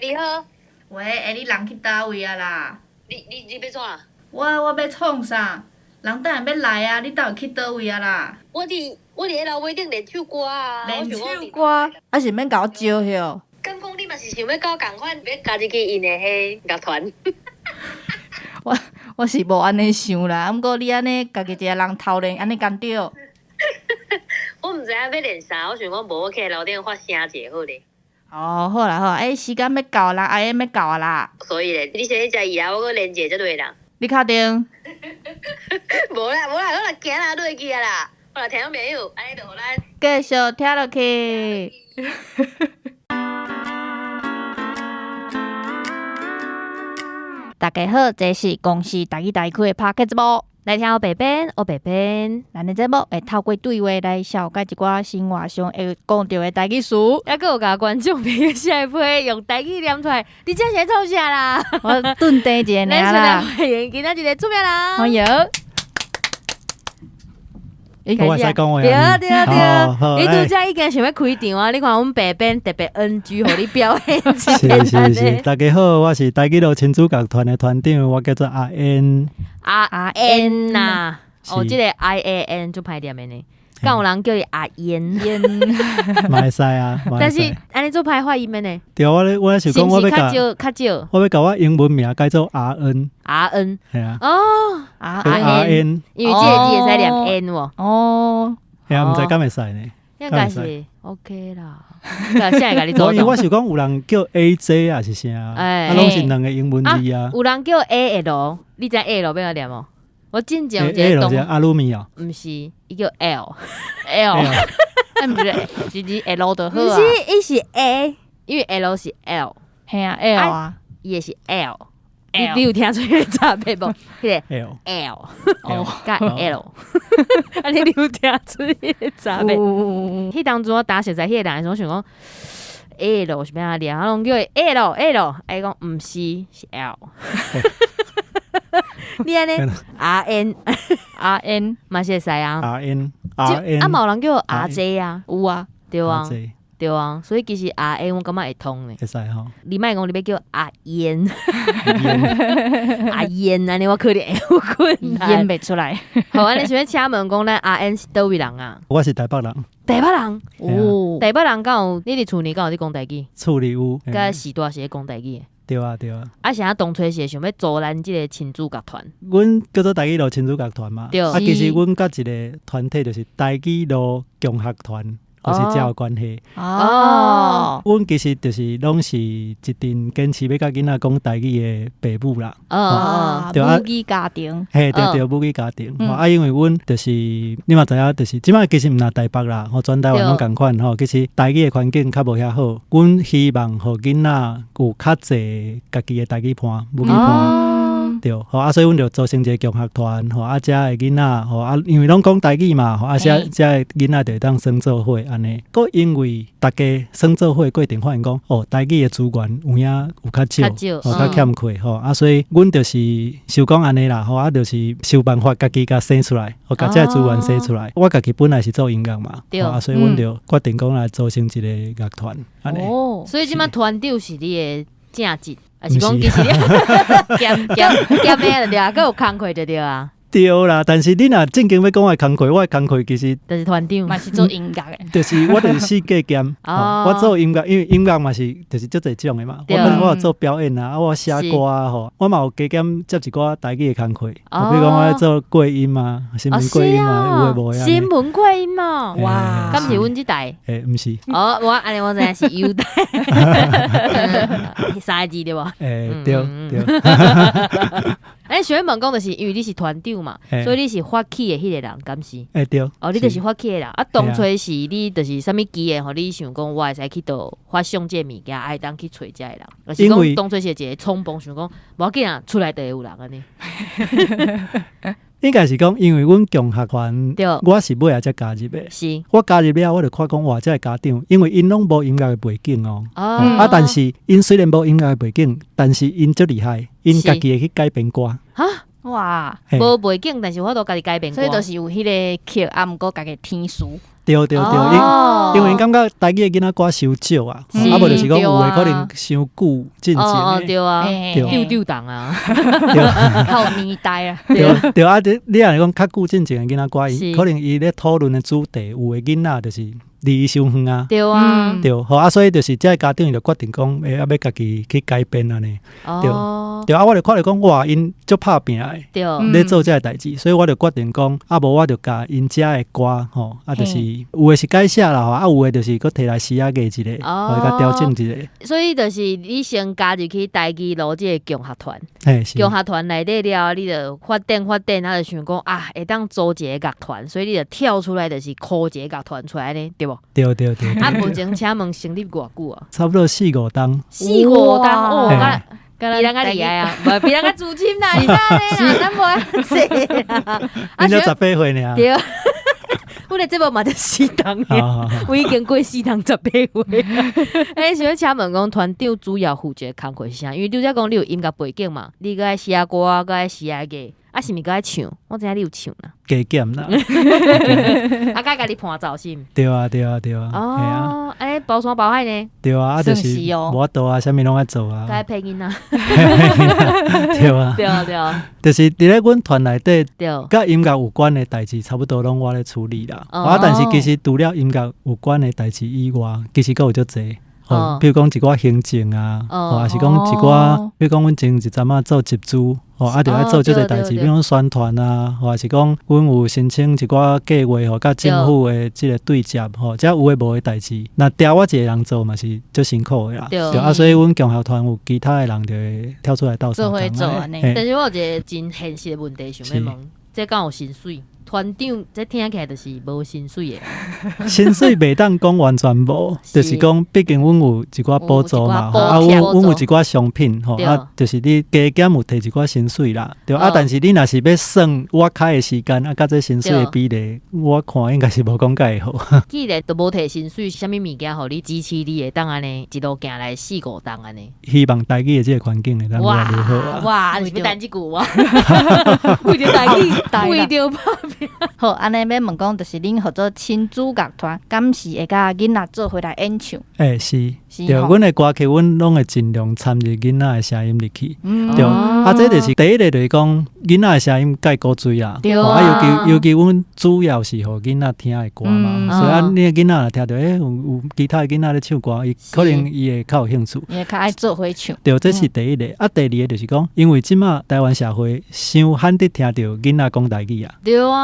你好。喂，欸，你人去佗位啊啦？你欲創？我欲創啥？人等下欲來啊！你到底去佗位啊啦？我佇樓尾頂練唱歌啊。練唱歌，啊是免共我招唷？敢講你嘛是想欲佮我仝款，欲加入去𪜶的彼樂團？我是無按呢想啦，啊毋過你按呢家己一个人偷練，按呢敢對？我毋知影欲練啥，我想講無我起來樓頂發聲一下好咧。哦，好啦好啦，欸，時間欲到啦，阿燕欲到啊啦。所以咧，你先去食藥啊，我閣連結這個人。你確定？無啦無啦，我若行啦，落去啊啦。好啦，聽眾朋友，按呢就予咱繼續聽落去。大家好，這是公視台語台開的 Podcast 節目，來聽黑白編，黑白編。咱的節目會透過對話來紹介一寡生活上會講著的台語詞。猶閣有共觀眾朋友寫批用台語念出來，你這是咧創啥啦？我頓定一下爾啦。歡迎今仔日的出名人。歡迎。我會使講話對對對，你拄才已經想欲開場啊！你看阮白編特別 NG，予你表演一是是是，大家好，我是台語路親子樂團的團長，我叫做阿燕。阿燕吶，哦，這個 I A N 足歹念的呢。敢有人叫伊阿燕？燕，嘛會使啊，但是按呢足歹發音的呢。對，我咧，我想講我欲共較少較少，我欲共我英文名改做阿恩。阿恩，係啊。哦，阿恩，因為這个字會使念 N 無？哦，係啊，毋知敢會使呢？應該是 OK 啦。現在共你做。因為我是講有人叫 A J 抑是啥，啊，攏是兩個英文字啊。有人叫 A L，你知 A L 欲按怎念無？我進前有一個同阿魯米哦，毋是，伊叫 L L，毋是，是是 L 就好啊。毋是，伊是 A，因為 L 是 L，嘿啊 L 啊，伊也是 L。你有聽出彼個差別無？彼個 L L 佮 L，啊你有聽出彼個差別？彼當陣我打熟似彼個人的時陣，我想講 L 是欲按怎念，啊攏叫伊 L L，啊伊講毋是，是 L。你按呢 R N R N 嘛是會使啊，R N R N 啊嘛有人叫 R J 啊，有啊，對啊，對啊，所以其實 R N 我感覺會通呢。會使吼。你莫講你欲叫阿燕，阿燕按呢我可能會有困難，演袂出來。好，按呢想欲請問講咱阿燕是佗位人啊？我是台北人。台北人哦，台北人敢有？你佇厝裡敢有佇講台語？厝裡有。佮序大是咧講台語。對啊對啊。啊，是按怎當初是會想欲組咱這個親子樂團？阮叫做台語路親子樂團嘛。對。啊，其實阮佮一個團體就是台語路共學團，也是遮有關係。哦。阮其實就是攏是一陣堅持欲共囡仔講台語的爸母啦。哦。對啊。母語家庭。嘿，對對，母語家庭。啊，因為阮就是你嘛知影，就是這擺其實毋若台北啦，吼，全台灣攏仝款吼。其實台語的環境較無遐好，阮希望予囡仔有較濟家己的台語伴，母語伴。對，吼啊，所以阮就組成一個共學團，吼啊，遮的囡仔，吼啊，因為攏講台語嘛，吼啊，遮遮的囡仔就會當耍做伙按呢。閣因為逐家耍做伙過程發現講，哦，台語的資源有影有較少，吼較欠缺，吼啊，所以阮就是想講按呢啦，吼啊，就是想辦法家己共生出來，吼共這個資源生出來。我家己本來是做音樂嘛，啊，所以阮就決定講來組成一個樂團，按呢。哦，所以這擺團長是你的正職。抑是講其實你兼兼兼的對啊，閣有工課就對啊。對啦，但是你若正經欲講我的工課，我的工課其實就是團長，嘛是做音樂的。就是我就是四界兼，我做音樂，因為音樂嘛是就是足濟種的嘛。我可能我有做表演啊，啊我寫歌啊吼，我嘛有加減接一寡台語的工課。比如講我做過音啊，新聞過音啊，有的無的。新聞過音哦，哇，敢是阮這台？欸，毋是。哦，我按呢我知影是有台，三个字對無？欸，對對。欸，想欲問講就是因為你是團長嘛，所以你是發起的彼個人，敢是？欸，對。哦，你就是發起的人。啊，當初是你就是啥物機會，予你想講我會使去佗發想這个物件，會當去揣這个人，抑是講當初是一个衝動，想講無要緊啊，出來就會有人按呢。應該是講，因為阮共學團，我是尾仔才加入的。是。我加入了，我就看講哇，這个家長，因為𪜶攏無音樂的背景哦。啊，但是𪜶雖然無音樂的背景，但是𪜶足厲害，𪜶家己會去改編歌。哈？哇！無背景，但是我都家己改編歌。所以就是有彼個曲，啊，毋過家己填詞。對對對，因為𪜶感覺台語的囡仔歌傷少啊，啊無就是講有的可能傷久進前的，對啊，對丟丟檔啊，較有年代啊，對對啊，你若是講較久進前的囡仔歌，伊可能伊咧討論的主題，有的囡仔就是離伊傷遠啊，對啊，對，好啊，所以就是這个家長伊就決定講，欸，啊欲家己去改編按呢，對對啊，我就看著講，哇，𪜶足拍拚的，咧做這个代誌，所以我就決定講，啊無我就共𪜶遮的歌吼，啊就是有的是改寫啦，吼，啊有的就是閣提來詞仔改一下，予伊共調整一下。所以就是你先加入去台語路這个共學團，共學團內底了，你就發展發展，啊就想講啊，會當組一个樂團，所以你就跳出來就是組一个樂團出來呢，對無？對對對。啊，目前請問成立偌久啊？差不多四五冬。四五冬哦，比咱較厲害啊，無比咱較資深啦，你知影啦，咱無遐濟啦。恁才18歲爾。對。阮的節目嘛才四冬爾，我已經過四冬18歲。欸，想欲請問講團長主要負責工課是啥？因為拄才講你有音樂背景嘛，你閣愛寫歌，閣愛寫樂，啊是毋是閣愛唱？我知影你有唱啦。加減啦。啊，閣家己伴奏是毋？對啊，對啊，對啊。哦，按呢包山包海呢？對啊，啊就是無法度啊，啥物攏愛做啊。閣愛配囡仔。對啊。對啊，對啊。就是佇咧阮團內底，佮音樂有關的代誌，差不多攏我咧處理啦。啊，但是其實除了音樂有關的代誌以外，其實閣有足濟。比如講一寡行政啊，抑是講一寡，比如講阮前一陣仔做集資，吼，啊，就愛做這個代誌，比如講宣傳啊，抑是講阮有申請一寡計劃，吼，佮政府的這個對接，吼，這有的無的代誌，若攏我一個人做嘛是足辛苦的啦。對啊，所以阮共學團有其他的人就會跳出來鬥相共。但是我有一個真現實的問題想欲問，這敢有薪水？團長這聽起來就是無薪水的。薪水袂當講完全無，就是講畢竟阮有一寡補助嘛，啊，阮有一寡商品吼，啊，就是你加減有提一寡薪水啦，對啊，但是你若是欲算我開的時間啊，佮這薪水的比例，我看應該是無講蓋會好。既然都無提薪水，啥物物件予你支持你會當按呢一路行來四五冬按呢？希望台語的這個環境會當愈來愈好啊！哇，你是欲等這句啊？為著台語，為著拍拚。好，按呢欲問講，就是恁合作親子樂團，敢是會佮囡仔做伙來演唱？欸，是，對，阮的歌曲，阮攏會盡量參入囡仔的聲音入去。對，啊，這就是第一个，就是講囡仔的聲音蓋古錐啊。對啊，尤其阮主要是予囡仔聽的歌嘛，所以啊，你的囡仔若聽著，欸，有其他的囡仔咧唱歌，伊可能伊會較有興趣，伊會較愛做伙唱。對，這是第一个。啊，第二个就是講，因為這馬台灣社會傷罕得聽著囡仔講台語啊。對啊。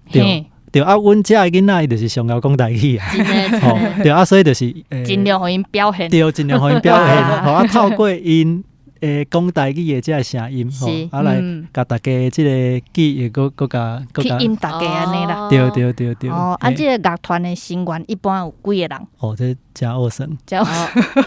對對啊，阮遮的囡仔伊就是上𠢕講台語啊，吼對啊，所以就是盡量予𪜶表現，對，盡量予𪜶表現，吼啊，透過𪜶會講台語的這个聲音，吼啊來共大家這个記憶，閣閣共閣吸引大家按呢啦。對對對對。哦，啊，這个樂團的成員一般有幾個人？哦，這誠好算。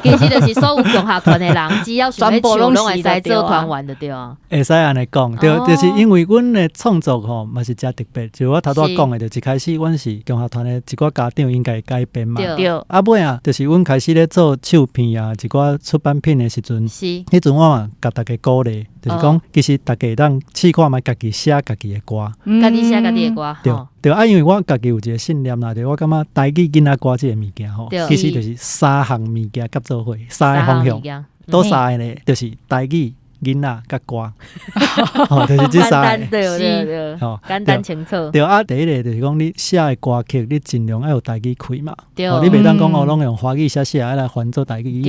其實就是所有共學團的人，只要想欲唱，攏會使做團員就對啊。會使按呢講，對，就是因為阮的創作吼嘛是誠特別，就我頭拄仔講的，就一開始阮是共學團的一寡家長𪜶家己改編嘛。對。啊尾啊，就是阮開始咧做唱片啊，一寡出版品的時陣，彼陣我嘛共大家鼓勵，就是講其實大家會當試看覓家己寫家己的歌，家己寫家己的歌。對對啊，因為我家己有一個信念啦，就我感覺台語囡仔歌這个物件吼，其實就是三項物件合做伙，三个方向，佗三个呢，就是台語、囡仔佮歌，吼，就是這三个，對對對，簡單清楚。對啊，第一个就是講你寫的歌曲，你盡量愛有台語氣嘛，哦，你袂當講哦，攏用華語寫寫啊來翻做台語，伊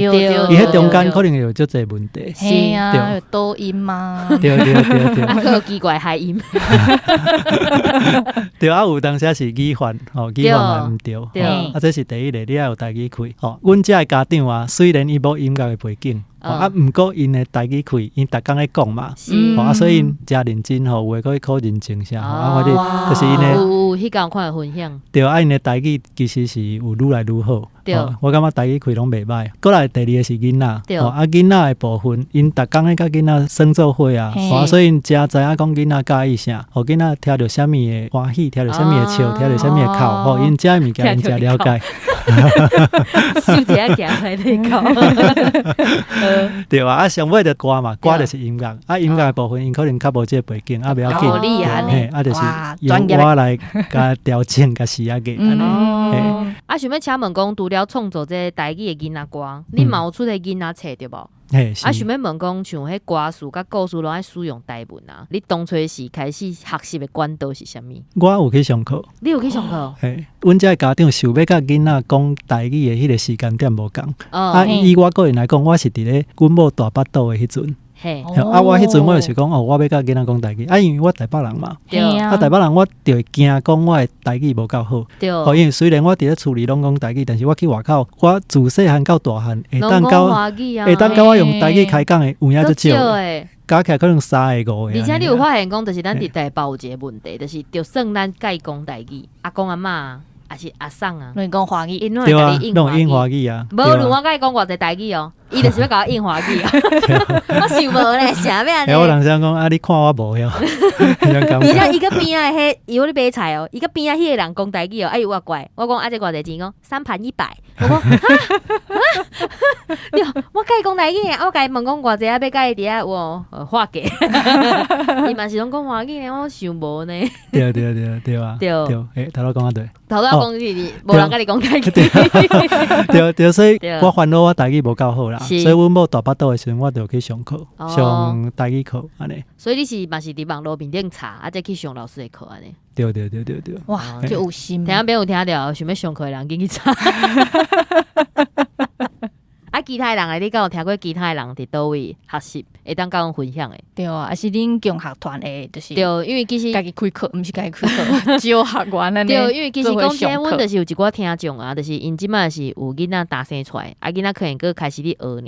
彼中間可能會有足濟問題。是啊，有抖音嘛。對對對對。啊，閣有奇怪諧音。對啊，有當時是語法，吼，語法嘛毋對。啊，這是第一个，你愛有台語氣。吼，阮遮的家長啊，雖然伊無音樂的背景。啊，毋過𪜶的台語氣，𪜶逐工咧講嘛，啊，所以𪜶誠認真吼，有的閣去考認證啥，啊，反正就是𪜶的。有有，彼工看分享。對啊，𪜶的台語其實是有愈來愈好。對，我感覺台語氣攏袂䆀。過來第二个是囡仔，啊，囡仔的部分，𪜶逐工咧佮囡仔耍做伙啊，啊，所以𪜶誠知影講囡仔佮意啥，予囡仔聽著啥物會歡喜，聽著啥物會笑，聽著啥物會哭，吼，𪜶遮的物件𪜶誠了解。收一下行出來咧講。對啊，啊上尾就歌嘛，歌就是音樂，啊音樂的部分𪜶可能較無這個背景，啊袂要緊，哦你啊嘿，啊就是哇由專業的我來共調整共試啊個，按呢。哦，啊，想欲請問講，除了創作這個台語的囡仔歌，你嘛有出的囡仔冊對無？嘿，啊，是想欲問講，像彼歌詞佮故事攏愛使用台文啊？你當初時開始學習的管道是啥物？我有去上課，你有去上課？嘿，阮遮的家長想欲佮囡仔講台語的彼個時間點無仝，啊，哦，以我個人來講，我是佇咧阮某大腹肚的彼陣，嘿，啊，我彼陣我就是講哦，我欲佮囡仔講台語，啊，因為我台北人嘛，對啊，台北人我就會驚講我的台語無夠好，對，哦，因為雖然我佇咧厝裡攏講台語，但是我去外口，我自細漢到大漢，會攏講當到華語啊，會當佮我用台語開講的有影足足少少的，的。加起來可能三个五个。而且你有發現講，就是咱佇台北有一個問題，就是就算咱佮伊講台語，阿公阿嬤抑是阿嬸啊，攏講華語，𪜶攏對啊會共你，應攏用華語。華語啊。無對啊論我佮伊講偌濟台語哦，伊就是欲共我應華語啊。我想無咧，啥欲按欸，我呢？人想講啊，你看我無曉，彼種感而覺。且伊佮邊仔的彼，伊有咧買菜哦，伊佮邊仔彼個人講台語哦，啊伊有偌怪，我講啊這偌濟錢，講三盤一百，我講哈哈，對，我共伊講台語的，啊我共伊問講偌濟啊，欲共伊佇遐有話價，伊嘛是攏講華語呢，我想無呢。對對對對啊。對對，欸，頭拄講啊對。頭拄仔講是無人共你講台語，對對，所以對我煩惱我台語無夠好啦，所是以阮某大腹肚的時陣，我就去上課，哦上台語課按呢。所以你是嘛是佇網路面頂查，啊再去上老師的課按呢？對對對對對。哇，足有心。聽眾朋友聽著，想欲上課的人緊去查。啊，其他的人咧，你敢有聽過其他的人佇佗位學習，會當佮阮分享的？對啊，抑是恁共學團的，就是對，因為其實家己開課，毋是家己開課，招學員按呢。對，因為其實講真，做伙上課阮就是有一寡聽眾啊，就是𪜶這擺是有囡仔踏生出來，啊囡仔可能閣開始咧學爾。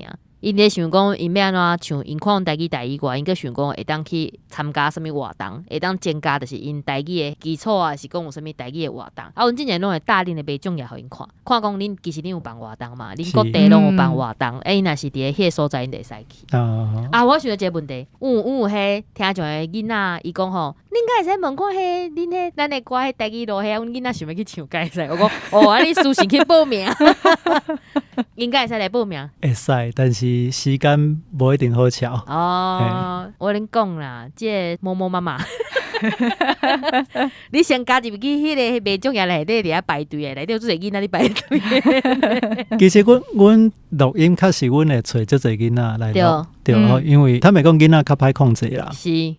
𪜶咧想講，𪜶欲按怎像𪜶看阮台語台語歌，𪜶閣想講會當去參加啥物活動，會當增加就是𪜶台語的基礎啊，抑是講有啥物台語的活動。啊，阮之前攏會貼恁的麥眾頁予𪜶看，看講恁其實恁有辦活動嘛，恁各地攏有辦活動，欸，𪜶若是佇咧彼個所在，𪜶就會使去。啊，我想著一個問題，有彼聽眾的囡仔，伊講吼，恁敢會使問看彼恁彼咱的歌彼台語路彼，阮囡仔想欲去唱，敢會使？我講，哦，啊，你私信去報名，𪜶敢會使來報名？會使，但是時間無一定好喬。哦，我共恁講啦，這個某某媽媽，你先加入去彼个麥眾頁內底佇遐排隊的，內底有足濟囡仔佇排隊。其實阮阮錄音確實阮會揣足濟囡仔來錄，對，因為坦白講囡仔較歹控制啦。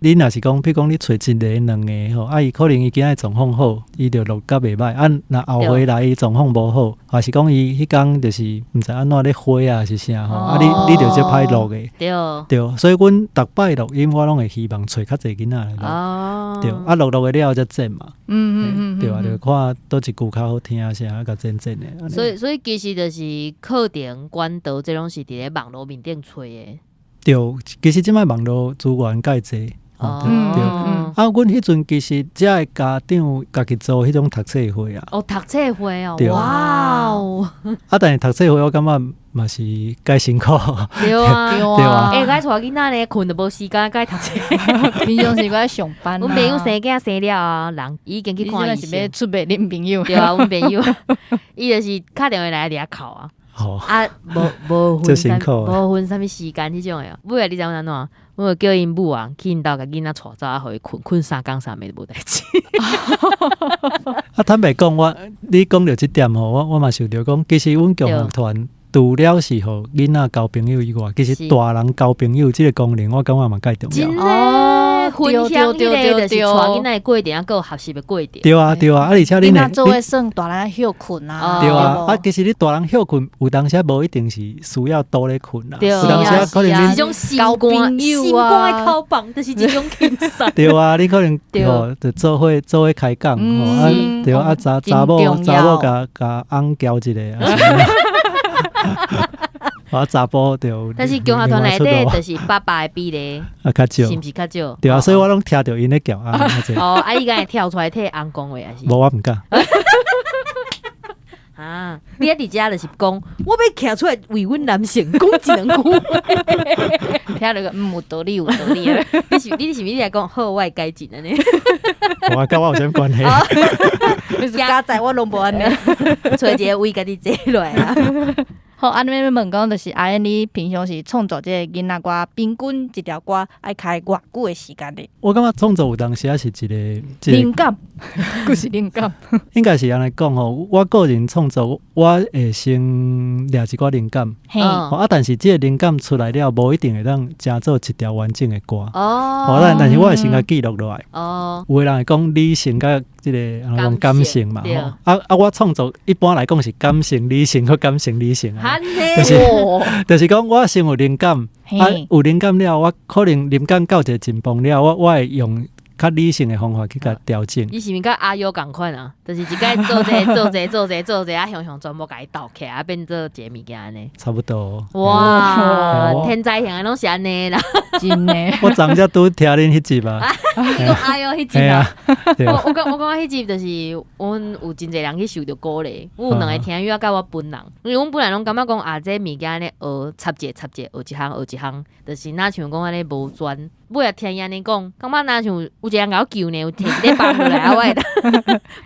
你若是講，譬如講你揣一个、兩个吼，啊，伊可能伊今仔狀況好，伊就錄甲袂䆀。啊，若後回來伊狀況無好，抑是講伊彼工就是毋知按怎咧火啊，是啥吼，啊，你你就足歹錄的。對，所以阮逐擺錄音，我攏會希望揣較濟囡仔來錄。對，啊，錄落去了後才剪嘛。對啊，就看佗一句較好聽啥，啊，共剪剪的。所以其實就是課程管道，這攏是佇咧網路面頂揣的。對，其實這擺網路資源蓋濟。對，啊，阮彼陣其實遮的家長家己做彼種讀冊會啊。哦，讀冊會哦，哇哦！啊，但是讀冊會我感覺嘛是蓋辛苦。對啊，對啊。欸，該帶囡仔咧，睏都無時間，該讀冊。平常時閣上班。阮朋友生囝生了啊，人已經去看醫生。是欲出賣恁朋友。對啊，阮朋友，伊就是敲電話來佇遐哭啊。啊，無無分啥，無分啥物時間彼種的。尾仔你知影按怎？我就叫𪜶母啊，去𪜶兜共囡仔帶走啊，予伊睏睏三工三暝都無代誌。啊，坦白講，我你講著這點吼，我我嘛想著講，其實阮共學團除了是予囡仔交朋友以外，其實大人交朋友這個功能，我感覺嘛蓋重要。真的，分享彼个就是帶囡仔的過程，閣有學習的過程。對啊，對啊，啊，而且恁囡仔做伙耍，大人歇睏啊。對啊，啊，其實你大人歇睏，有當時無一定是需要倒咧睏啦，有當時可能恁這種交朋友啊，心肝的頭房就是這種輕鬆。對啊，你可能吼就做伙做伙開講吼，啊，對啊，查查某查某共共翁交一個。我查埔就，但是共學團內底就是爸爸的比例，啊較少，是毋是較少？對啊，所以我攏聽著𪜶咧叫翁。哦，啊，伊敢會跳出來替翁講話抑是？無，我毋敢。啊，啊，你啊佇遮就是講，我欲徛出來為阮男性講一兩句。聽著個有道理，有道理。你是毋是你來講好，我會改進按呢？我佮我有啥物關係？佳哉我攏無按呢。揣一个位家己坐落來啊。好，按呢欲問講，就是阿燕，你平常時創作這个囡仔歌，平均一條歌愛開偌久的時間咧？我感覺創作有當時仔是一個一個靈感，閣是靈感。應該是按呢講吼，我個人創作，我會先掠一寡靈感，嘿，吼啊，但是這个靈感出來了，無一定會當成做一條完整的歌。吼，但是我會先共記錄落來。有的人會講理性佮這个按怎講感性嘛，吼啊啊！我創作一般來講是感性、理性閣感性、理性啊，就是就是講我先有靈感，啊有靈感了，我可能靈感到一個進步了，我會用較理性的方法去共調整。你是毋是佮阿優仝款啊？就是一擺做這做這做這做這，啊，雄雄全部共伊鬥起來，啊，變做一个物件按呢。差不多。哇，天才型的攏是按呢啦。真的。我昨才拄聽恁彼集啊。你講阿優彼集啊？我感覺彼集就是阮有真濟人去受著鼓勵。阮有兩个聽友佮我本人，因為阮本來攏感覺講啊，這物件按呢學插一个插一個，學一項學一項，就是若像講按呢無專。尾仔聽伊按呢講，感覺若像有一个人共我救呢，有提一个放落來啊，我會肉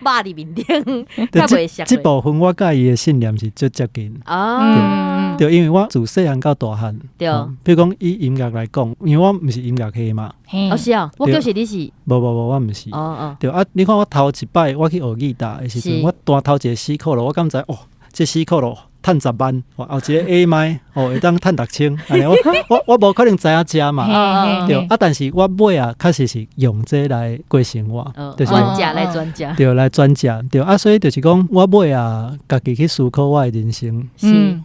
佇面頂，較袂熟。這部分我佮伊的信念是足接近。對，因為我自細漢到大漢。比如講以音樂來講，因為我毋是音樂系嘛。哦，是哦，我就是你是。無無無，我毋是。對啊，你看我頭一擺我去學吉他的時陣，我彈頭一个 C 扣落，我敢知哦，這 C 扣落趁10萬，後一个 A 麥哦會當趁6000，按呢我無可能知影這嘛，對啊，但是我尾仔確實是用這來過生活，就是轉食來轉食，對，來轉食，對啊，所以就是講我尾仔家己去思考我的人生，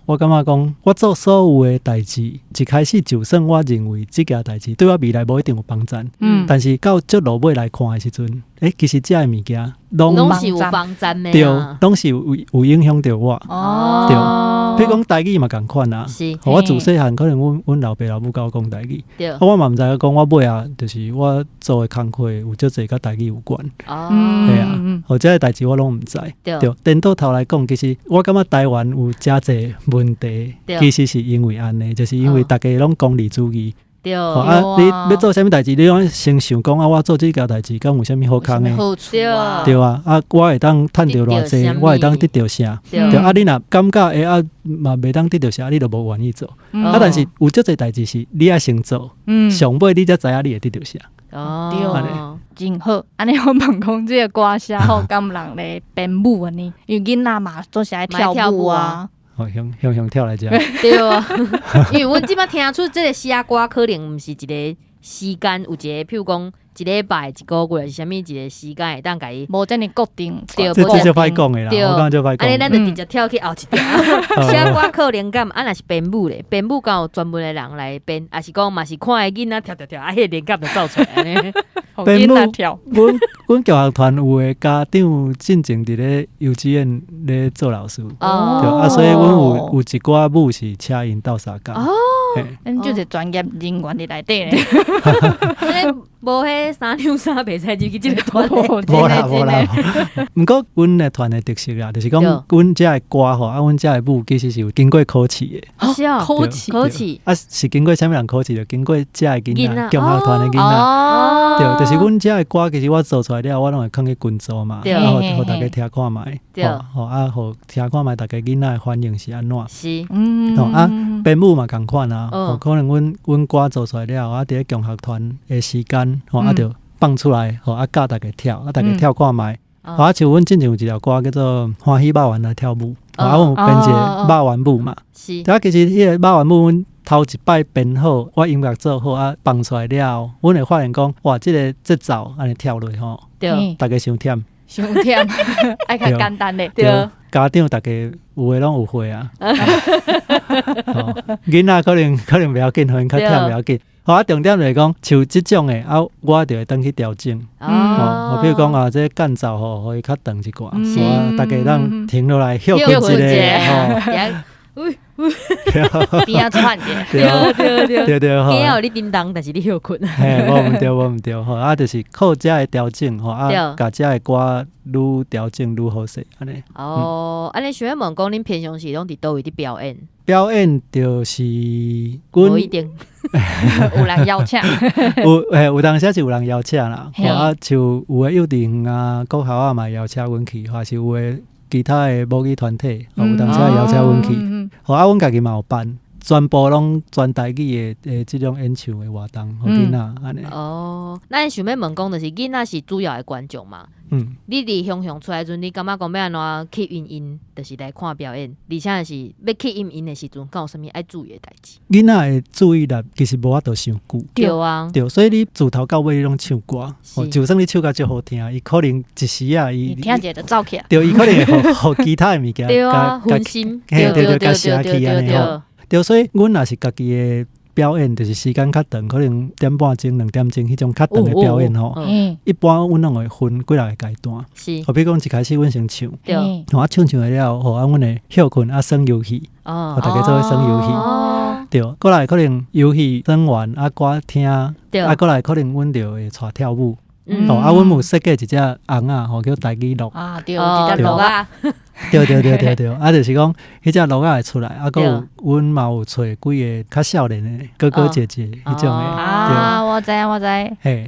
我感覺講我做所有的代誌，一開始就算我認為這件代誌對我未來無一定有幫助，但是到這落尾來看的時陣，欸，其實這个物件攏是有幫助的，對，攏是有影響著我，對。比如講台語嘛仝款啊，我自細漢可能阮老爸老母佮我講台語，啊我嘛毋知影講我尾仔就是我做的工課有足濟佮台語有關，嘿啊，予這个代誌我攏毋知，對。顛倒頭來講，其實我感覺台灣有誠濟問題，其實是因為按呢，就是因為逐家攏功利主義。對，啊，你欲做啥物代誌，你攏先想講啊，我做這件代誌敢有啥物好康的？好處啊，對啊，啊，我會當趁著偌濟，我會當得著啥？對啊，你若感覺會啊嘛袂當得著啥，你就無願意做。啊，但是有足濟代誌是你愛先做，上尾你才知影你會得著啥。對，真好。按呢我問講這个歌寫好，敢有人咧編舞按呢？因為囡仔嘛總是愛跳舞啊。哦，雄雄雄跳來遮。對啊，因為阮這擺聽出這个寫歌可能毋是一个時間，有一个，譬如講一禮拜、一个月，是啥物一个時間會當共伊。無遮爾固定。對，這這就歹講的啦，我感覺就歹講。按呢，咱就直接跳去後一條。寫歌靠靈感，啊，若是編舞咧，編舞敢有專門的人來編，抑是講嘛是看彼囡仔跳跳跳，啊，彼個靈感就走出來按呢。編舞，阮教學團有的家長進前佇咧幼稚園咧做老師，對啊，所以阮有一寡舞是請𪜶鬥相共。哦，恁就是專業人員佇內底咧。無彼三兩三袂使入去這个團。無啦無啦，毋過阮的團的特色啦，就是講阮遮的歌吼，啊，阮遮的舞其實是有經過考試的。是哦，考試考試啊，是經過啥物人考試？就經過遮的囡仔，共學團的囡仔。對，就是阮遮的歌，其實我做出來了，我攏會囥去群組嘛，啊，予大家聽看覓，吼啊，予聽看覓，逐家囡仔的反應是按怎？是，啊，編舞嘛仝款啊，可能阮歌做出來了，啊，佇咧共學團的時間，吼啊，就放出來，吼啊教逐家跳，啊，逐家跳看覓。啊，像阮進前有一條歌叫做《歡喜肉圓來跳舞》，啊，阮有編一個肉圓舞嘛。是。啊，其實彼個肉圓舞，阮頭一擺編好，我音樂做好啊，放出來了後，阮會發現講，哇，這個節奏按呢跳落吼，逐家傷忝。傷忝，愛較簡單的。對。家長逐家有的攏有會啊。囡仔可能袂要緊，可能較忝袂要緊。好啊，重點就是講，像這種的啊，我就會轉去調整。哦，比如講啊，這個間奏吼，予伊較長一寡，逐家通停落來歇睏一下。吼。邊仔喘者，對對對對對吼。今仔予你叮當，但是你歇睏。嘿，無毋對，無毋對吼，啊，就是靠遮的調整吼，啊，共遮的歌愈調整愈好勢，按呢。哦，按呢想欲問講，恁平常時攏佇佗位佇表演？表演就是阮無一定，有人邀請，有嘿，有當時是有人邀請啦，吼啊，像有的幼稚園啊、國校啊嘛邀請阮去，還是有的其他的母語團體，吼有當時會邀請阮去，吼啊，阮家己嘛有辦，全部攏全台語的的這種演唱的活動，予囡仔按呢。哦，咱想欲問講，就是囡仔是主要的觀眾嘛？你佇雄雄出來時陣，你感覺講欲按怎吸引𪜶，就是來看表演，而且是欲吸引𪜶的時陣，敢有啥物愛注意的代誌？囡仔的注意力其實無法度傷久，對啊，對，所以你自頭到尾你攏唱歌，就算你唱甲足好聽，伊可能一時仔伊聽者就走去啊，對，伊可能會予其他的物件，對啊，分心，對對對，共攝去按呢吼。對，所以阮若是家己的表演，就是時間較長，可能點半鐘、2點鐘彼種較長的表演吼。一般阮攏會分幾若個階段。是。好比講一開始阮先唱，對。啊唱唱了後，啊阮會歇睏啊耍遊戲，予大家做伙耍遊戲。對，過來可能遊戲耍完啊歌聽，啊過來可能阮就會帶跳舞。哦，啊，阮有設計一隻尪仔吼，叫台語鹿。啊，對，一隻鹿仔。對對對對對，啊，就是講，彼隻鹿仔會出來，啊，閣有阮嘛有揣幾个較少年的哥哥姐姐彼種的。啊，我知影我知，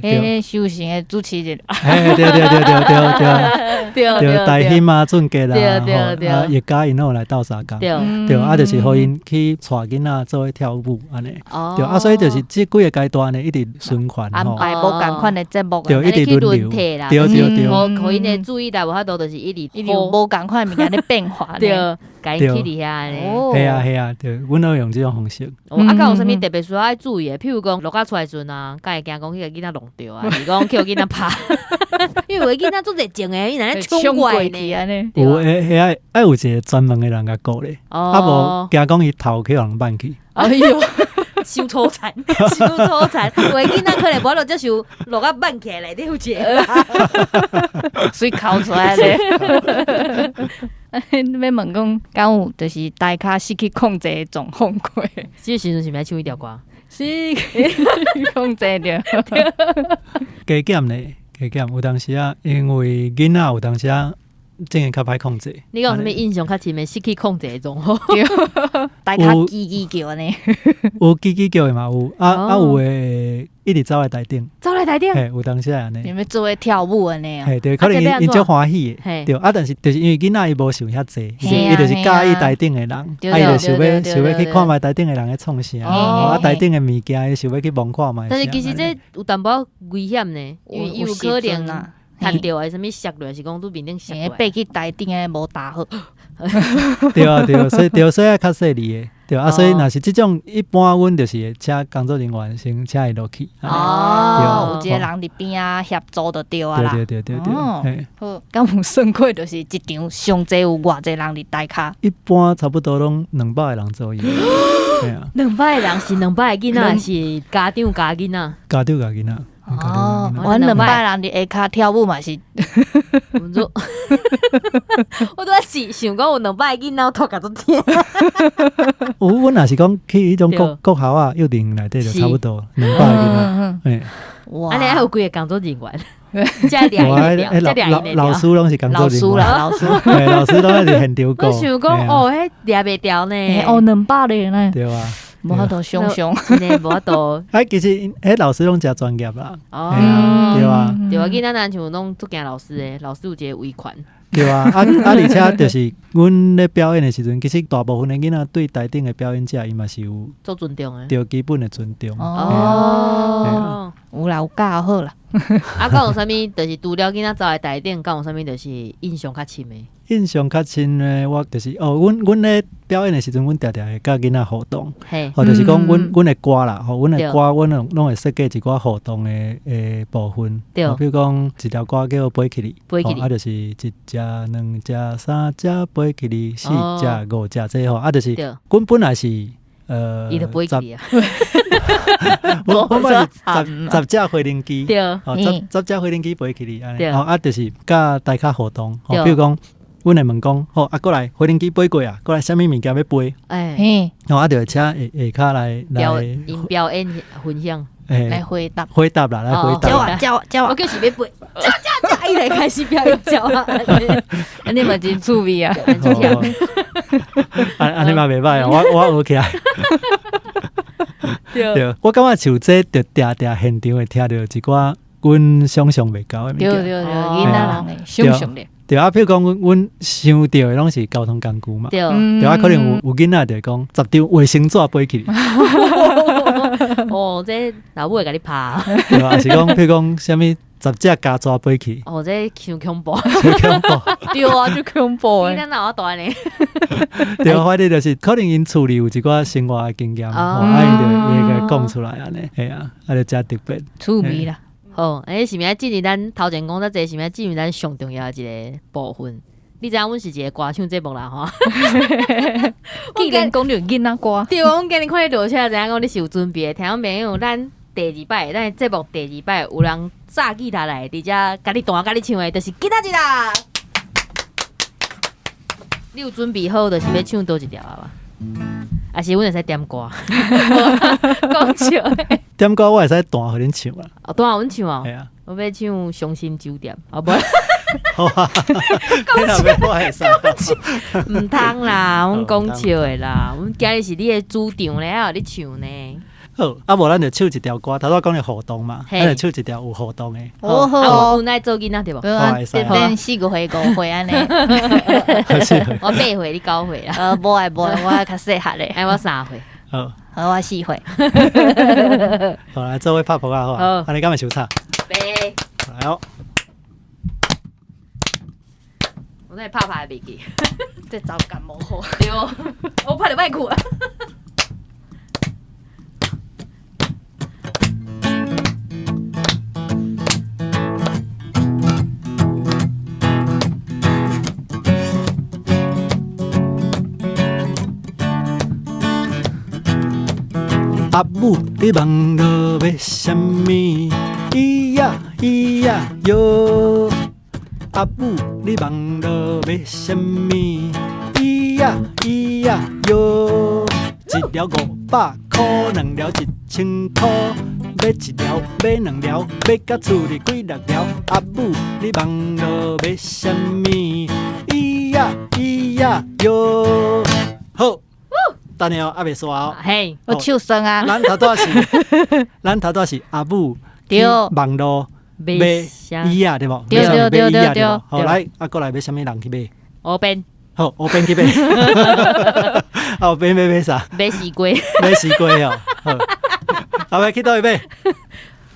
彼個修行的主持人。嘿，對對對對對對，對，大興啊，俊傑啦，吼，啊，葉嘉𪜶攏有來鬥相共，對，啊，就是予𪜶去帶囡仔做伙跳舞按呢，對，啊，所以就是這幾个階段呢，一直循環吼，安排無仝款的節目，對，一直輪流，對對對，予𪜶的注意力無法度，就是一直一直有無仝款的物件咧變化，對，共𪜶去佇遐按呢。係啊係啊，對，阮攏用這種方式。啊，敢有啥物特別需要愛注意的？譬如講，鹿仔出來時陣啊，敢會驚講去共囡仔弄著啊，是講去予囡仔拍？因為有的囡仔足熱情的，伊若咧衝過來呢。有的，遐愛有一個專門的人共顧咧，啊無驚講伊頭去予人挽去。哎喲，傷粗殘，傷粗殘！有的囡仔可能無法度接受鹿仔挽起來內底有一個，水哭出來咧。你欲問講，敢有就是台跤失去控制的狀況過？這個時陣是毋是愛唱彼條歌？失去控制著。加減咧，加減有當時啊，因為囡仔有當時啊，真的較歹控制。你講啥物印象較深的失去控制的狀況？台跤吱吱叫按呢。有吱吱叫的嘛有，啊啊有的一直走來台頂，走來台頂，嘿，有當時會按呢。你欲做伙跳舞按呢？嘿，對，可能𪜶足歡喜的，對啊，但是就是因為囡仔伊無想遐濟，伊就是佮意台頂的人，啊，伊就想欲去看覓台頂的人咧創啥，啊，台頂的物件伊想欲去摸看覓。但是其實這有淡薄危險呢，因為伊有可能彈著還是啥物摔落，是講拄面頂摔落。爬去台頂的無踏好。對啊對，所以對，所以愛較細膩的。對啊，所以若是這種一般，阮就是會請工作人員先請伊落去。哦，有一個人佇邊仔協助就對啊啦。對對對對對。好，敢有算過，就是一場上濟有偌濟人佇台跤？一般差不多攏200個人左右。兩百個人是200個囡仔，還是家長加囡仔？家長加囡仔。哦，阮200人佇下跤跳舞嘛是，我拄仔是想講有兩百個囡仔，我頭殼足疼。有，阮若是講去彼種國國校啊，幼稚園內底就差不多200個囡仔。嘿，哇，按呢還有幾个工作人員？老師攏是工作人員。老師啦，老師，老師攏是現場顧。我想講哦，彼掠袂牢呢。哦，200個呢。對啊。無法度想像，真的無法度。啊，其實彼老師攏誠專業啦。哦，對啊，對啊，囡仔若像攏足驚老師的，老師有一個威權。對啊，啊啊！而且就是阮咧表演的時陣，其實大部分的囡仔對台頂的表演者，伊嘛是有足尊重的，對基本的尊重。哦，有啦，有教好啦。啊，敢有啥物？就是除了囡仔走來台頂，敢有啥物就是印象較深的？印象較深的，我就是哦，阮咧表演的時陣，阮定定會佮囡仔互動，吼，就是講阮的歌啦，吼，阮的歌，阮攏會設計一寡互動的部分，對，比如講一條歌叫《飛起哩》，飛起哩，啊，就是一隻、兩隻、三隻飛起哩，四隻、五隻，這吼，啊，就是阮本來是伊就飛起哩啊。我本來是十隻飛行機，對，吼，十隻飛行機飛起哩，按呢，吼，啊，就是佮大家互動，吼，比如講。阮會問講，好啊，過來飛行機飛過啊，過來啥物物件欲飛，欸，嘿，吼啊，就會請下下跤來表來，𪜶表演分享，來欸回答。回答啦，來回答鸟啦。啊鳥啊鳥啊，我就是欲飛，鳥鳥鳥，伊來開始表演鳥啊，按呢嘛真趣味啊！哦按按呢嘛袂䆀哦，我學起來。對，我感覺像這就定定現場會聽著一寡阮想像袂到的物件。對對對，哦囡仔人的想象力。對啊，譬如講，阮想著的攏是交通工具嘛。對，對啊，可能有囡仔就會講十張衛生紙飛去，哦，這老母會共你拍，對啊，是講譬如講啥物十隻膠紙飛去，哦，這傷恐怖，傷恐怖。對啊，足恐怖的。你哪有大呢？對啊，反正就是可能𪜶厝裡有一寡生活的經驗，吼，啊，𪜶就會共講出來按呢，嘿啊，啊就誠特別。趣味啦，好，欸，是毋是進入咱頭前講遮濟，是毋是進入咱上重要的一個部分？你知影阮是一個歌唱節目啦吼？既然講著囡仔歌，對，阮今日看你落車，知影講你是有準備的。聽眾朋友，咱第二擺，咱的節目第二擺有人炸吉他來，佇遮共你彈、共你唱的，就是今仔日啦。你有準備好，就是欲唱佗一條啊無？抑是阮會使點歌？講笑的。點歌我會使彈予恁唱啦，哦，彈予阮唱哦嘿。啊，我欲唱《傷心酒店》，哦無，好啊，你若欲我會使。毋通啦，阮講笑的啦。阮今日是你的主場咧，還予你唱呢。好，啊無咱就唱一條歌，頭拄仔講著互動嘛，嘿咱就唱一條有互動的。哦好啊哦，阮愛做囡仔對無？對啊，會使變四個歲五歲按呢。我八歲，你九歲啊？無愛無愛，我較細漢咧，哎，我三歲。好，好，我四歲。好來做伙拍噗仔好好啊，按呢敢會傷吵？八，來哦，我那拍拍袂記。這糟感無好。對，我拍著歹去啊。阿母，你網路買啥物？咿呀咿呀喲。阿母，你網路買啥物？咿呀咿呀喲。一條500箍，兩條1000箍，買一條，買兩條，買甲厝裡幾六條。阿母，你網路買啥物？咿呀咿呀喲。好，等下哦，猶未煞哦。嘿，我手酸啊，咱頭拄仔是，咱頭拄仔是阿母去對網路買啥？椅仔對無？對對對買椅仔對無？好對來，啊，過來買啥物人去買？我變好，烏邊去買。啊，烏邊買買啥？買西瓜。買西瓜哦。好，啊，欲去佗位買？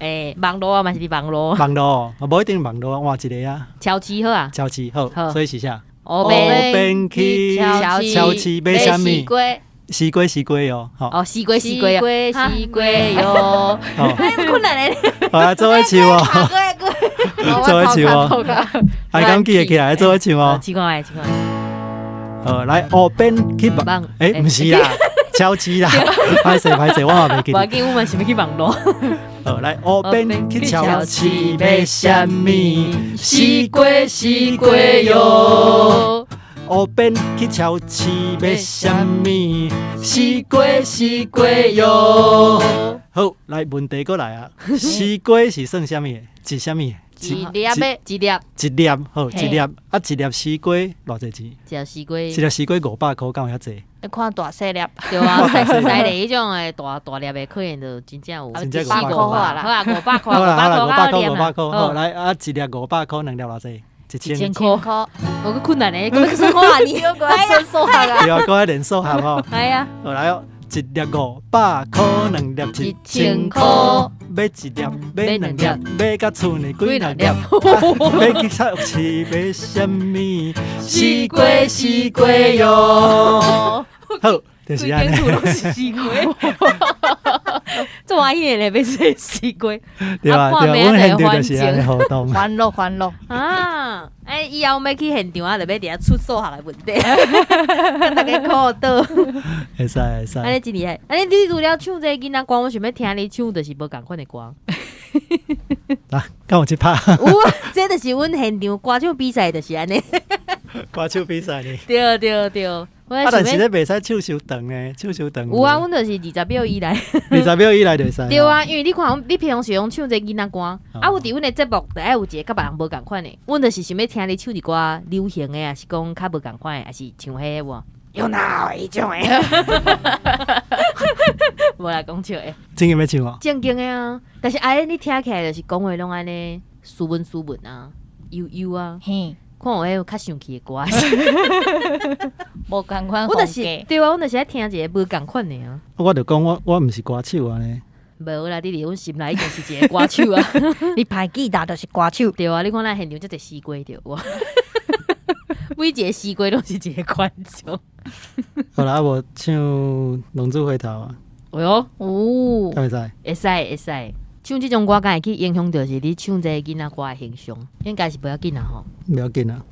欸，網路啊，嘛是佇網路。網路，無一定網路，換一个啊。超市好啊。超市好，好所以是啥？烏烏邊邊去超市超市買啥物？西瓜，西瓜西瓜哦，好。哦，西瓜西瓜啊。西瓜喲。好，哎，困難咧。好來做伙唱哦，做伙唱哦。還敢記會起來，做伙唱哦。試看覓，試看覓。好，來烏邊去網網，欸，毋是啦，超市啦，歹勢歹勢，我嘛袂記得。無要緊，阮嘛想欲去網路。好，來烏邊去超市買啥物？西瓜西瓜喲。烏邊去超市買啥物？西瓜西瓜喲。好，來問題閣來啊！西瓜是算啥物的？一啥物的？一粒的，一粒，一粒，好，嘿一粒啊，一粒西瓜偌濟錢？一粒西瓜，一粒西瓜500箍，敢有遐濟？你看大細粒，對啊，西西咧彼種的大大粒的，可能就真正有真正四五500箍百，好啊，500箍，好啦好啦， 500 500箍，箍500箍，好好，來啊，一粒500箍，兩粒偌濟？1000 1000箍，箍，我閣困難咧，閣欲算看你，算數學啊，對啊，閣愛練數學吼。係啊，好來哦，一粒500箍，兩粒1000箍，買一粒，買兩粒，買甲厝內幾六粒，欲去超市買啥物？西瓜西瓜喲。好，就是按呢。規間厝攏是西瓜，做歡喜的咧，欲食西瓜。對啊對啊，阮現場就是按呢互動。歡樂歡樂。啊！欸，以後欲去現場啊，就欲佇遐出數學的問題，共大家苦倒。會使會使。按呢真厲害！按呢你除了唱這个囡仔歌，我想欲聽你唱就是無仝款的歌。啊，敢有這拍？有啊，這就是阮現場歌唱比賽，就是按呢。歌手比賽呢？對對對，我啊，但是想欲咧袂使唱傷長呢，唱傷長。有啊，阮就是20秒以內。20秒以內就會使。對啊，因為你看，你平常時攏唱這囡仔歌，啊，有佇阮的節目，就愛有一個佮別人無仝款的。阮就是想欲聽你唱一寡流行的，抑是講較無仝款的，抑是唱彼個無？有哪有彼種的？無啦，講笑的，真的欲唱哦。正經的啊。但是按呢你聽起來就是講話攏按呢斯文斯文啊，悠悠啊，看有彼有較生氣的歌。無仝款我就是風格。對啊，阮就是愛聽一個無仝款的啊。我就講我毋是歌手按呢。無啦，你佇阮心內已經是一個歌手啊。你排吉他就是歌手。對啊，你看咱現場遮濟絲瓜對無？每一個絲瓜攏是一個觀眾。好啦，啊無唱《浪子回頭》啊，哎喲，哦，敢會使？會使會使。唱這種歌敢會去影響著是你唱這個囡仔歌的形象，應該是無要緊啦吼。袂要緊啊。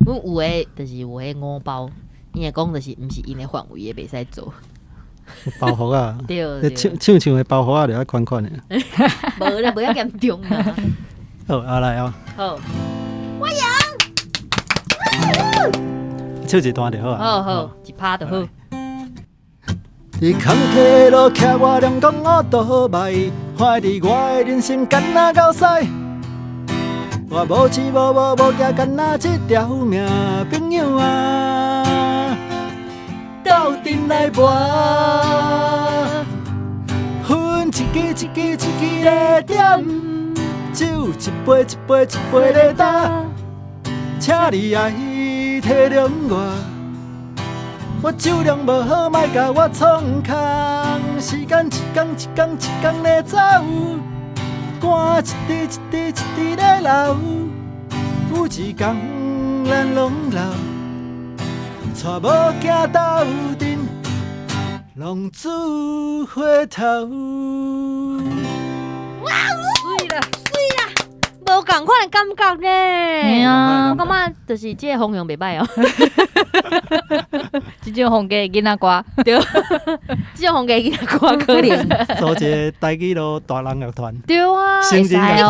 阮有的就是有的五包，伊會講就是毋是𪜶的範圍的袂使做。有包袱啊，對你對，唱唱唱的包袱啊，就愛寬寬的。無啦，無遐嚴重啦。好，啊來哦，好，唱一段就好啊。好好，一拍就好。佇空客路徛我兩公烏倒邁，看佇我的人生敢若狗屎。我無痴無無無驚，干焦這條命，朋友啊，鬥陣來搏。分一支一支一支咧點，酒一杯一杯一杯咧干，請你愛體諒我。我酒量無好，莫共我創空。時間一工一工一工咧走，汗一滴一滴一滴咧流。有一工咱攏老，娶某囝鬥陣，浪子回頭。媠啦，媠啦，無仝款的感覺呢。嘿啊我感覺就是這個方向袂䆀哦。這種風格的囡仔歌，對，這種風格囡仔歌可能。組一個台語路大人樂團，對啊，成你看人樂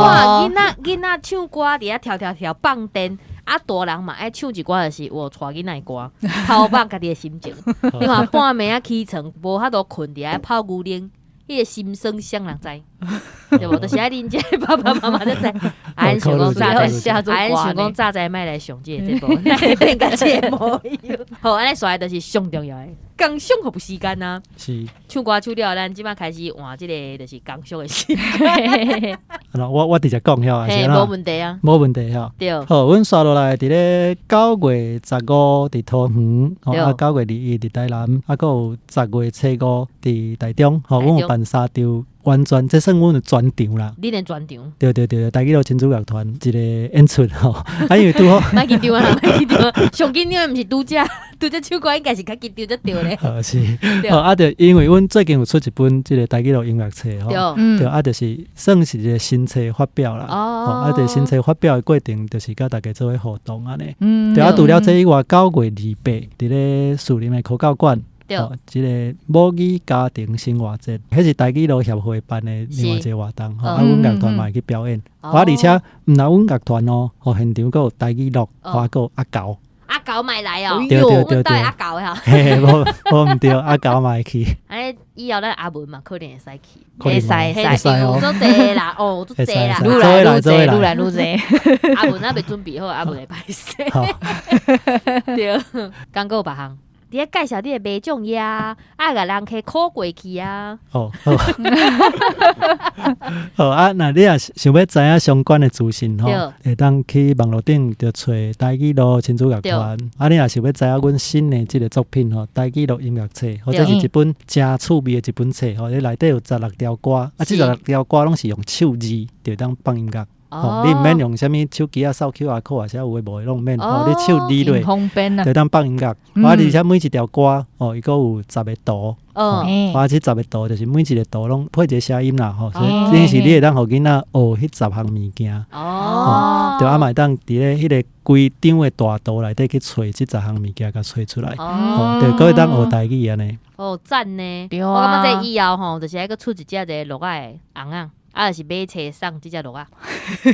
團。囡仔唱歌佇遐跳跳跳放電，啊大人嘛愛唱一寡就是有帶囡仔的歌，投放家己的心情。你看半暝仔起床，無法度睏佇遐泡牛奶，彼個心酸啥人知？對無？就是愛恁這個爸爸媽媽才知。啊，𪜶想講早知，啊，𪜶想講早知莫來上這個節目，來變甲這個模樣。好，按呢煞來就是上重要的，工商服務時間啊。是，唱歌唱了，咱這擺開始換這個就是工商的時間。啊我直接講遐，還嘿，是按無問題啊。無問題吼。對。好，阮煞落來佇咧9月15佇桃園，吼啊9月21佇台南，啊閣有10月初5佇台中，吼，阮有辦三場，完全這算阮的專場啦。恁的專場？對對對，台語路親子樂團一個演出吼，啊因為拄好。莫緊張啊，莫緊張，上緊張的毋是拄則，拄則唱歌應該是較緊張才對咧。是，好啊，就因為阮最近有出一本這個台語路音樂冊吼，對啊，就是算是一個新冊發表啦。哦，啊，就新冊發表的過程，就是佮大家做伙互動按呢。對啊，除了這以外，9月28佇咧士林的科教館。哦，這個母語家庭生活節，彼是台語路協會辦的另外一個活動，吼，啊，阮樂團嘛會去表演。啊，而且毋但阮樂團哦，吼，現場閣有台語樂，還閣有阿猴。阿猴嘛會來哦，對對對對，阿猴的吼。嘿，無無毋對，阿猴嘛會去。按呢以後咱阿文嘛可能會使去，會使會使哦，足濟啦，哦，足濟啦，愈來愈濟，愈來愈濟。阿文還袂準備好，阿文會歹勢。對，講閣有別項。佇咧介紹你的麥種葉啊，啊，共人客苦過去啊。哦，好，好啊，若你若想欲知影相關的資訊吼，會當去網路頂就揣台語路親子樂團。啊，你若想欲知影阮新的這個作品吼，台語路音樂冊，或者是一本誠趣味的一本冊吼，彼內底有16條歌，啊，這16條歌攏是用手字就會當放音樂。哦，你毋免用啥物手機啊掃 QR code 啊，啥有的無的攏毋免。哦，你手字落，就當放音樂。啊，而且每一條歌，哦，伊閣有十個圖。哦，啊，這十個圖就是每一個圖攏配一個聲音啦，吼，所以等於是你會當予囡仔學彼十項物件。哦，對啊，嘛會當佇咧彼個規張的大圖內底去揣這十項物件，共揣出來。哦，對，閣會當學台語按呢。哦，讚呢！我感覺這以後吼，就是愛閣出一隻這個鹿仔的尪仔。啊，就是買冊送這隻鹿仔。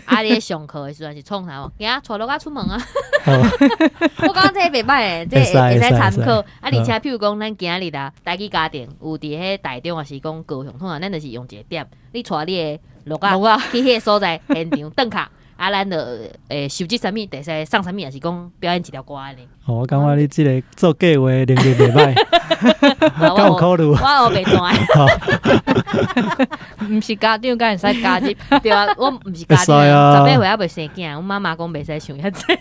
啊，你咧上課的時陣是創啥無？囝帶鹿仔出門啊！我感覺這袂䆀的，這會使參考。啊，而且譬如講，咱今日啊，台語家庭有佇彼台中，抑是講高雄，通常咱就是用一個點，你帶你的鹿仔去彼個所在現場轉卡。啊，咱就會收集啥物，會使送啥物，抑是講表演一條歌按呢。哦，我感覺你這個做計劃能力袂䆀，敢有考慮？我烏白轉。毋是家長，敢會使加入？對啊，我毋是家長，18歲猶未生囝，阮媽媽講袂使想遐濟。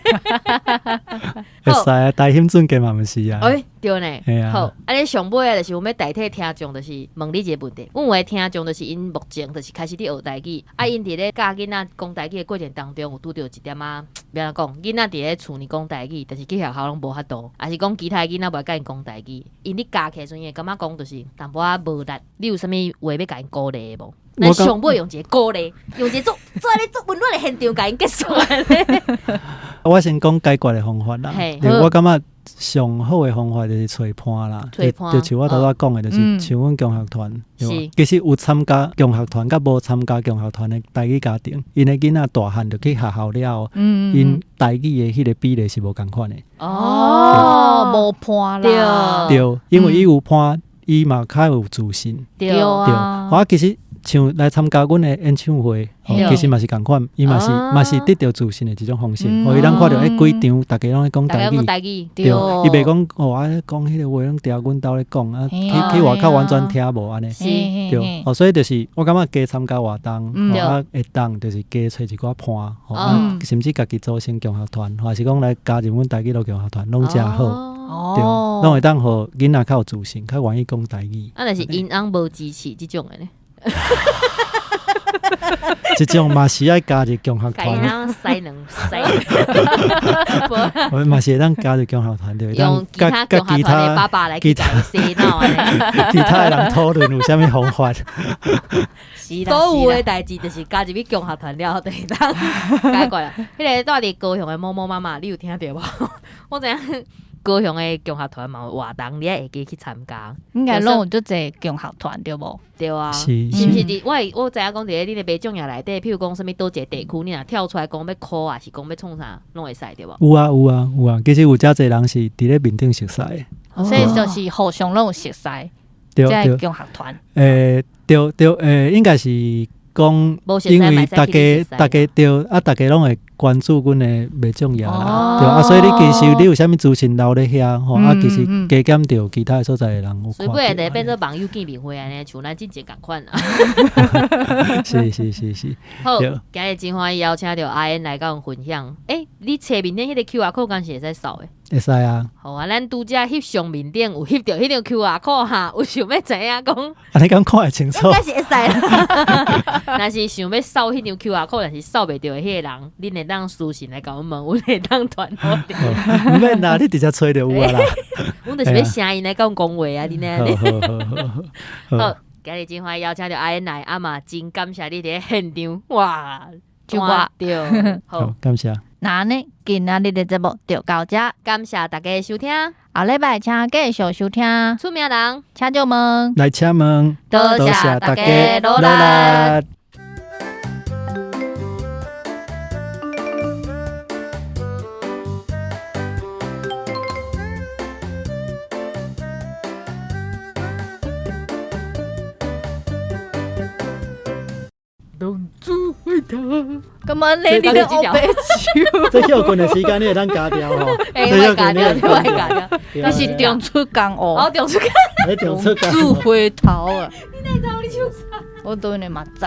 會使啊，台興準嘅嘛毋是啊。欸，對呢。好，啊，你上尾啊，就是阮欲代替聽眾，就是問你一個問題。阮有的聽眾就是𪜶目前就是開始佇學台語，啊，𪜶佇咧教囡仔講台語的過程當中，有拄著一點仔，欲按怎講，囡仔佇咧厝裡講台語，但是去學校攏無法度，抑是講其他囡仔無愛佮𪜶講台語，𪜶咧教起來時陣，會感覺講就是淡薄仔無力。你有啥物話欲共𪜶鼓勵的無？咱上尾用一個鼓勵，用一個足足按呢足溫暖的現場，共𪜶結束按呢。我先講解決的方法啦。我感覺上好的方法就是揣伴啦。就像我拄仔講的，就是像阮共學團，其實有參加共學團佮無參加共學團的台語家庭，𪜶的囡仔大漢就去學校了後，𪜶台語的彼個比例是無仝款的。哦，無伴啦。對，因為伊有伴，伊嘛較有自信。對啊。我其實像來參加阮的演唱會，其實嘛是仝款，伊嘛是嘛是得著自信的一種方式。予伊通看著欸，規場逐家攏咧講台語，對，伊袂講哦，啊講彼個話攏佇阮兜咧講，啊去去外口完全聽無按呢，對，哦，所以就是我感覺加參加活動，啊會當就是加揣一寡伴，啊甚至家己組成共學團，抑是講來加入阮台語路共學團，攏誠好，對，攏會當予囡仔較有自信，較願意講台語。啊，若是𪜶翁無支持這種的呢？這種嘛是愛加入共學團，我嘛是會當加入共學團，對，用其他共學團的爸爸來去洗腦，其他的人討論有啥物方法。所有的代誌就是加入去共學團了後，就會當解決啦。彼個住佇高雄的某某媽媽，你有聽著無？我知影。高雄的共學團嘛有活動，你會記去參加。應該攏有足濟共學團對無？對啊，是是毋是？佇我知影講佇咧恁的民眾內底，譬如講啥物佗一个地區，你若跳出來講欲考，抑是講欲創啥，攏會使對無？有啊有啊有啊，其實有誠濟人是佇咧面頂熟似的，所以就是互相攏有熟似，對對。共學團。對對，應該是。講，因為逐家逐家對啊，逐家攏會關注阮的袂重要啦，對啊，所以你其實你有啥物資訊留咧遐吼，啊，其實加減著其他所在的人有看。所以尾就變做網友見面會按呢，像咱之前仝款啊。是是是是。好，今日真歡喜邀請著阿燕來佮阮分享。欸，你冊面頂彼個 QR code 敢是會使掃的？會使啊。好啊，咱拄才翕相面頂有翕著彼張 QR code 哈，有想欲知影講？啊，你敢看會清楚？應該是會使啦。若是想欲掃彼張 QR code，但是掃袂著的彼個人，恁會當私訊來共阮問，阮會當傳予你。毋免啦，你直接揣就有啊啦。阮就是欲聲音來共阮講話啊，恁按呢。好，好，好。好，今日真歡喜邀請著阿燕來，啊嘛真感謝你佇咧現場，哇，就我對，好，感謝。那按呢，今仔日的節目就到這，感謝大家收聽，後禮拜請繼續收聽。出名人，請就問，來請問，多謝大家努力。干嘛你你咧乌白唱？这歇睏的时间你会当加掉吼？欸，我加掉，我加掉。你是中出江哦？哦，中出江。你中出江。煮回头啊！你哪知我咧唱啥？我当然嘛知。